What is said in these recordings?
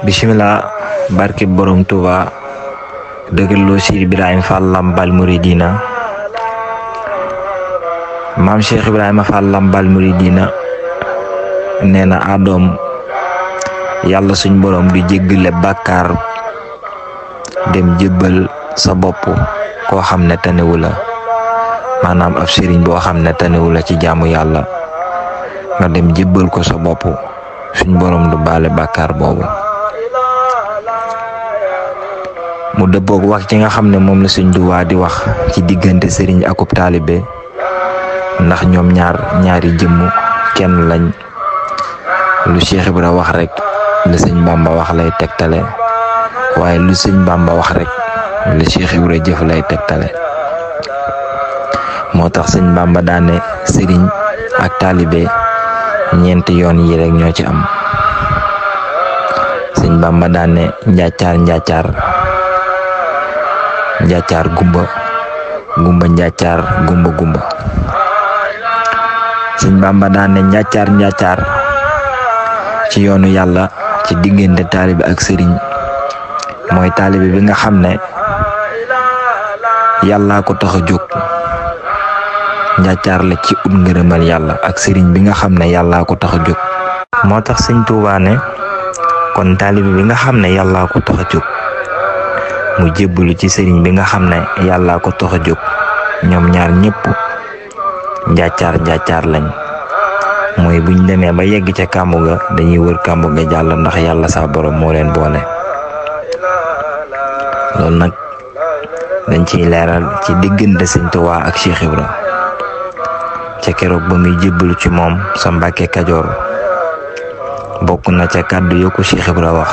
Bismillah, barke borom Touba dëggaloo Cheikh Ibrahima Fall Lambaal Mouridina. maam Cheikh Ibrahima Fall Lambaal Mouridina nee na adoom yàlla suñ borom du jéggale bàkkaar dem jébbal sa bopp koo xam ne tanewu la, maanaam ab sëriñ boo xam ne tanewu la ci jaamu yàlla nga dem jébbal ko sa bopp, suñ borom du baale bàkkaar boobu. mu dëppook wax ci nga xam ne moom la Sëñ Tuubaa di wax ci diggante sëriñ akub taalibe, ndax ñoom ñaari jëmm kenn lañ. lu Cheikh Ibra wax rek lu Sëñ Bamba wax lay tegtale, waaye lu Sëñ Bamba wax rek lu Cheikh Ibra jëf lay tegtale. moo tax Sëñ Bamba daane sëriñ ak taalibe ñeenti yoon yi rek ñoo ci am. Sëñ Bamba daane njaacaar gumba njaacaar gumba. Sëñ Bamba daane njaacaar ci yoonu yàlla ci diggante taalibe ak sëriñ mooy taalibe bi nga xam ne yàllaa ko tax a jóg, njaacaar la ci ut ngërëmal yàlla, ak sëriñ bi nga xam ne yàllaa ko tax a jóg. moo tax Sëñ Tuubaa ne kon taalibe bi nga xam ne yàllaa ko tax a jóg mu jébbalu ci sëriñ bi nga xam ne yàllaa ko tax a jóg, ñoom ñaar ñëpp njaacaar lañ. mooy buñ demee ba yegg ca kàmbu ga dañuy wër kàmbu ga jàll, ndax yàlla sa borom moo leen boole. loolu nag dañ ciy leeral ci diggante Sëñ Tuubaa ak Cheikh Ibra ca keroog ba muy jébbalu ci moom sa Mbàkke Kajoor. bokk na ca kàddu yu ko Cheikh Ibra wax,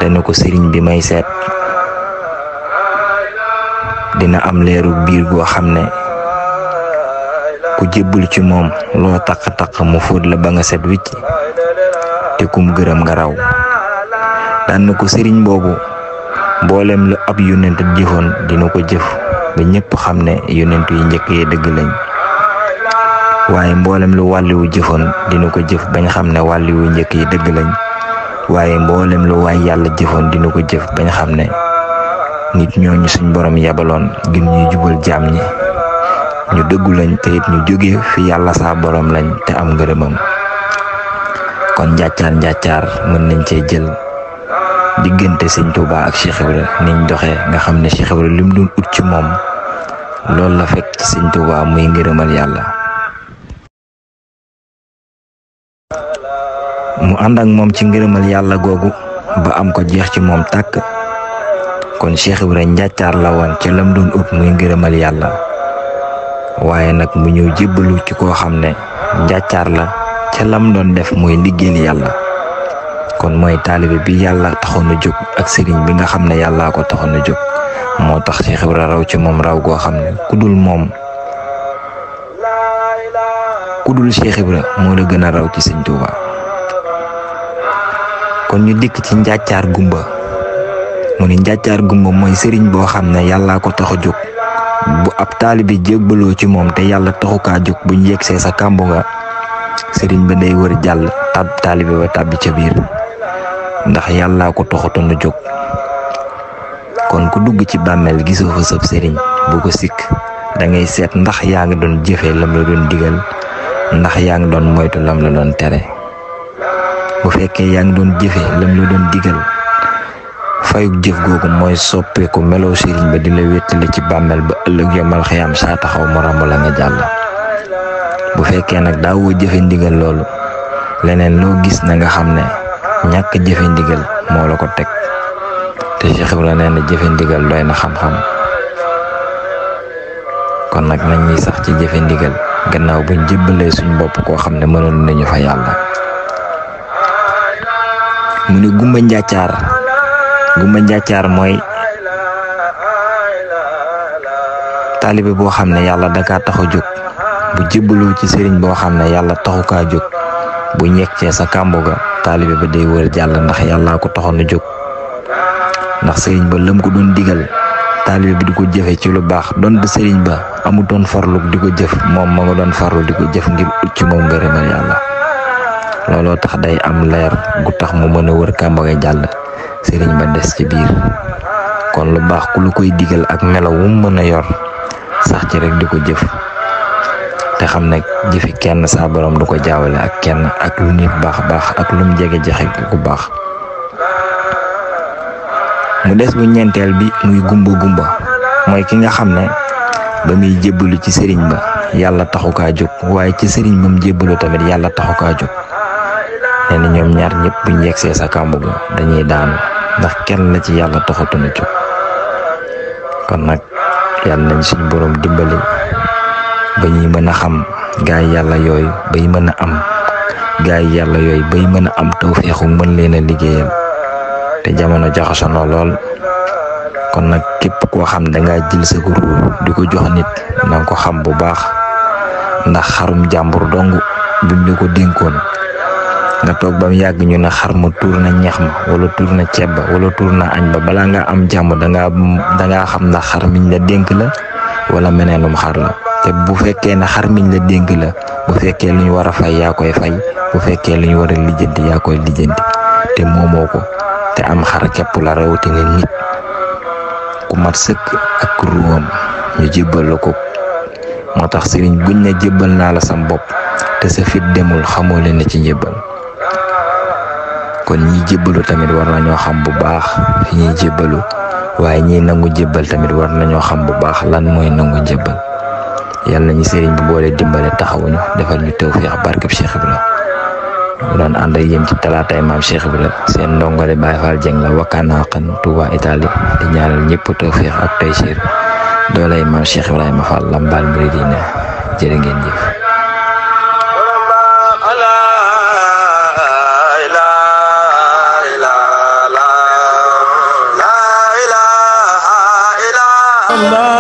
dana ko sëriñ bi may seet dina am leeru biir goo xam ne ku jébbal ci moom loo taq mu fóot la ba nga set wicc te kum gërëm nga raw. daan na ko sëriñ boobu mboolem lu ab yonent jëfoon dina ko jëf ba ñëpp xam ne yonent yi njëkk yi dëgg lañ, waaye mboolem lu wàlliwu jëfoon dina ko jëf bañ xam ne wàlliwu njëkk yi dëgg lañ, waaye mboolem lu waay yàlla jëfoon dina ko jëf bañ xam ne nit ñooñu suñ borom yabaloon ngir ñuy jubal jaam ñi ñu dëggu lañ, te it ñu jóge fi yàlla saa borom lañ te am ngërëmam. kon njaacaar mën nañ cee jël diggante Sëñ Tuubaa ak Cheikh Ibra niñ doxee, nga xam ne Cheikh Ibra lim doon ut ci moom loolu la fekk ci Sëñ Tuubaa muy ngërëmal yàlla. mu ànd ak moom ci ngërëmal yàlla googu ba am ko jeex ci moom tàkk. kon Cheikh Ibra njaacaar la woon ca lam doon ut muy ngërëmal yàlla, waaye nag mu ñëw jébbalu ci koo xam ne njaacaar la ca lam doon def mooy liggéeyal yàlla. kon mooy taalibe bi yàlla taxoon a jóg ak sëriñ bi nga xam ne yàllaa ko taxoon a jóg. moo tax Cheikh Ibra raw ci moom raw goo xam ne ku dul Cheikh Ibra moo la gën a raw ci Sëñ Tuubaa. kon ñu dikk ci njaacaar gumba. mu ni njaacaar gumba mooy sëriñ boo xam ne yàllaa ko tax a jóg, bu ab taalibe jébbaloo ci moom te yàlla taxukaa jóg, buñ yegsee sa kàmbu nga sëriñ ba day wër jàll taalibe ba tàbbi ca biir, ndax yàllaa ko taxutoon a jóg. kon ku dugg ci bàmmeel gisoo fa sab sëriñ bu ko sikk, da ngay seet ndax yaa ngi doon jëfee lam la doon digal, ndax yaa ngi doon moytu lam la doon tere. bu fekkee yaa ngi doon jëfe lam la doon digal, fayuk jëf googu mooy soppeeku meloo sëriñ ba di la wéttali ci bàmmeel ba ëllëg yomal xiyaam saa taxaw mu ràmb la nga jàll. bu fekkee nag daawoo jëfe ndigal loolu, leneen loo gis na nga xam ne ñàkk jëfe ndigal moo la ko teg, te Cheikh Ibra nee na jëfe ndigal doy na xam-xam. kon nag nañ ñuy sax ci jëfe ndigal gannaaw buñ jébbalee suñ bopp koo xam ne mënoon nañu fa yàlla. mu ne gumba njaacaar mooy taalibe boo xam ne yàlla dakaa tax a jóg, bu jébbaloo ci sëriñ boo xam ne yàlla taxukaa jóg, bu ñekkee sa kàmbu ga taalibe ba day wër jàll, ndax yàllaa ko taxoon a jóg. ndax sëriñ ba lam ko doon digal taalibe bi di ko jëfe ci lu baax doon sëriñ ba amutoon farlu di ko jëf moom ma nga doon farlu di ko jëf ngir ut ci moom ngërëmal yàlla. looloo tax day am leer gu tax mu mën a wër kàmba nga jàll sëriñ ba des ci biir. kon lu baax ku lu koy digal ak melaw wu mu mën a yor sax ci rek di ko jëf te xam ne jëfi kenn saa borom du ko jaawale ak kenn ak lu nit baax baax ak lu mu jege jaxe ku baax. mu des bu ñeenteel bi muy gumba mooy ki nga xam ne ba muy jébbalu ci sëriñ ba yàlla taxu kaa jóg waaye ci sëriñ ba mu jébbalu tamit yàlla taxu kaa jóg. nee na ñoom ñaar ñëpp buñ yegsee sa kàmb ga dañuy daanu ndax kenn la ci yàlla taxutoon a jóg. kon nag yàlla nañ suñu borom dimbali ba ñuy mën a xam gaay yàlla yooyu bay mën a am gaay yàlla yooyu bay mën a am tawfeexu mën leen a liggéeyal te jamono jaxasoo na lool. kon nag képp koo xam dangaa jël sa ruu di ko jox nit na nga ko xam bu baax ndax xarum jàmbur dong buñ la ko dénkoon nga toog ba mu yàgg ñu ne xar ma tuur na ñeex ma wala tuur na ceeb ba wala tuur na añ ba balaa nga am jàmm dangaa xam ndax xar miñ la dénk la wala meneenum xar la. te bu fekkee ne xar miñ la dénk la bu fekkee lu ñu war a fay yaa koy fay bu fekkee lu ñu war a lijjanti yaa koy lijjanti te moomoo ko te am xar képp la rawatina nit ku mat sëkk ak ruwam ñu jébbal la ko. moo tax sëriñ buñ ne jébbal naa la sam bopp te sa fit demul xamoo leen ne ci njébbal. kon ñi jébbalu tamit war nañoo xam bu baax fi ñuy jébbalu waaye ñi nangu jébbal tamit war nañoo xam bu baax lan mooy nangu jébbal. yàlla nañu sëriñ bi boole dimbale taxawuñu defal ñu tawfiix barkeb Cheikh Ibra. mu doon ànd ak yéen ci talaatay maam Cheikh Ibra seen ndongole Baye Fall Dieng la wakkaana xan Touba Italie di ñaanal ñëpp tawfiix ak taysiir doolay maam Cheikh Ibrahima Fall Lambaal Mouridina jërë ngeen jëf. Allah